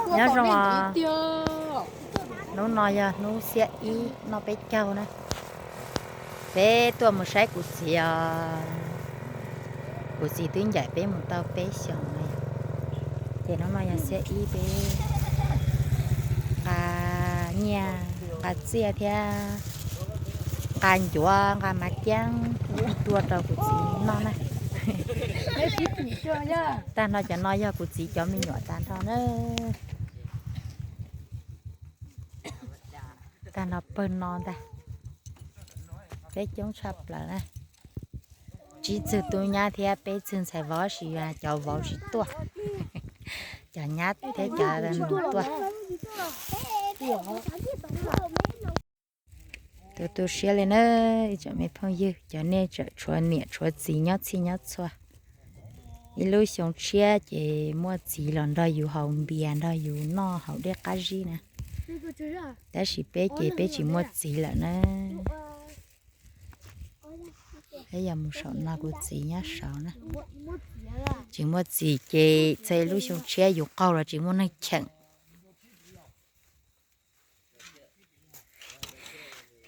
Nyob zoo os, hnub no yog hnub xiab ib noj peb caug na. Peb tuaj mus saib kuv txiv os. Kuv txiv twb ncaim peb mus tau peb xyoos no, ces hnub no yog xiab ib peb nqa nyiaj nqa txiaj thiab nqa ncuav nqa mav ceeb tuaj rau kuv txiv noj na. Tag nrho cov no yog kuv txiv cov me nyuam tag nrho na. Tag nrho pawg no ntag. Peb coob tshaj plaws na. Tsib txwg tub nyab thiab peb txwg ntxhais vauv, tab sis cov vauv tsis tuaj, cov nyab thiab cov tuaj. Tu tu siab li na, ib tsoom me phooj ywg, cov nej tseem tshuav niam tshuav txiv nyob txhij nyob txhua. Ib lub xyoo tshiab ces muaj txiv los nrog yus haus npias nrog yus noj haus dej qab zib na. Tab sis peb ces peb tsis muaj txiv lawm na. Peb yog mus saum no kuv txiv nyob saud na. Tsis muaj txiv ces txhua lub xyoo tshiab yus qaug los tsis muaj neeg cheem.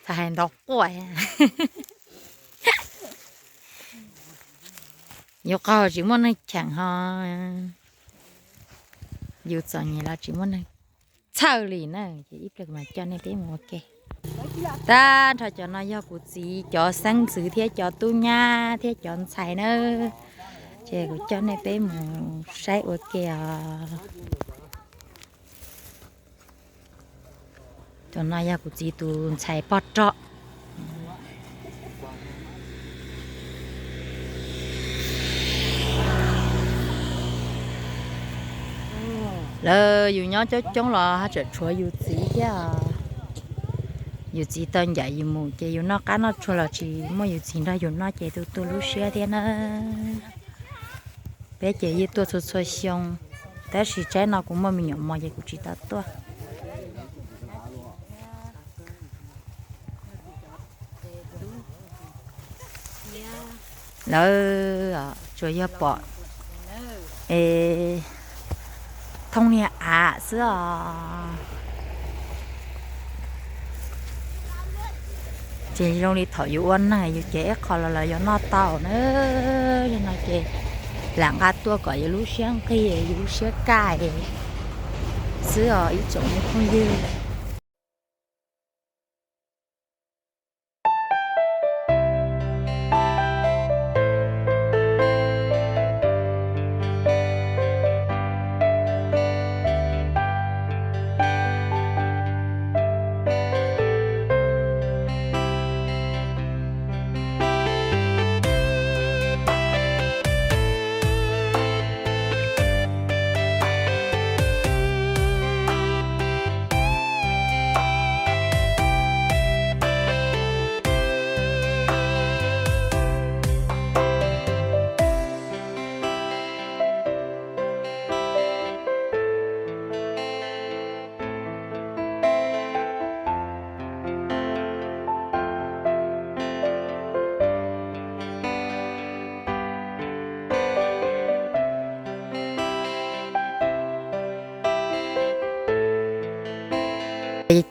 Txawm hais ntau quaj, yus qaug tsis muaj neeg cheem ho yus txom nyem los tsis muaj neeg txhawj li na. Ces ib pliag kuv mam coj nej peb mus ua ke. Tag nrho cov no yog kuv txiv cov xeeb ntxwv thiab cov tub nyab thiab cov ntxhais na. Ces kuv coj nej peb mus saib ua ke os. Cov no yog kuv txiv tus ntxhais pog rog. Lawv yus nyob coob coob los haj tseem tshuav yus txiv thiab. Yus txiv tau ncaim yus mus ces yus noj qab noj tsuag los tsis muaj yus txiv nrog yus noj ces tu tu lub siab thiab na. Peb ces yeej tuaj txhua txhua xyoo, tab sis tsaib no kuv muaj me nyuam mos ces kuv tsis tau tuaj. Lawv tsuas yog pom es thooj niag av xwb os. Ces zoo li thaum yus ua neeg yus ces ib qho los los yuav noj tau na. Yog no ces lam nqa tuaj kom yus lub siab nqig yus lub siab kaj xwb os ib tsoom me phooj ywg.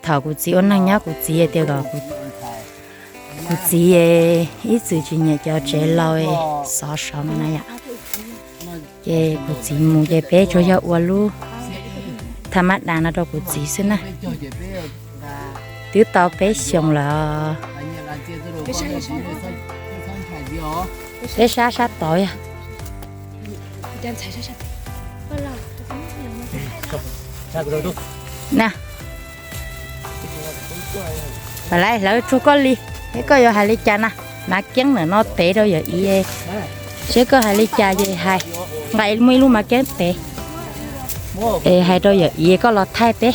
Thaum kuv txiv ua neej nyob kuv txiv tias kom kuv txiv ib txwm tsis nyiam cov tsev laus xov saud no na yom. Ces kuv txiv mus ces peb tsuas yog ua lub tha mab das no rau kuv txiv xwb na. Twb tau peb xyoos lawm. Peb sab sab tod yog. Na, pam lawv hlawv tsuag koj li, es koj yuav hais li cas na? Mav keeb ntawm no tev rau yawm iv, seb koj hais li cas ces hais, nqa muaj ib lub mav keeb tev es hais rau yawm iv koj los thaij peb.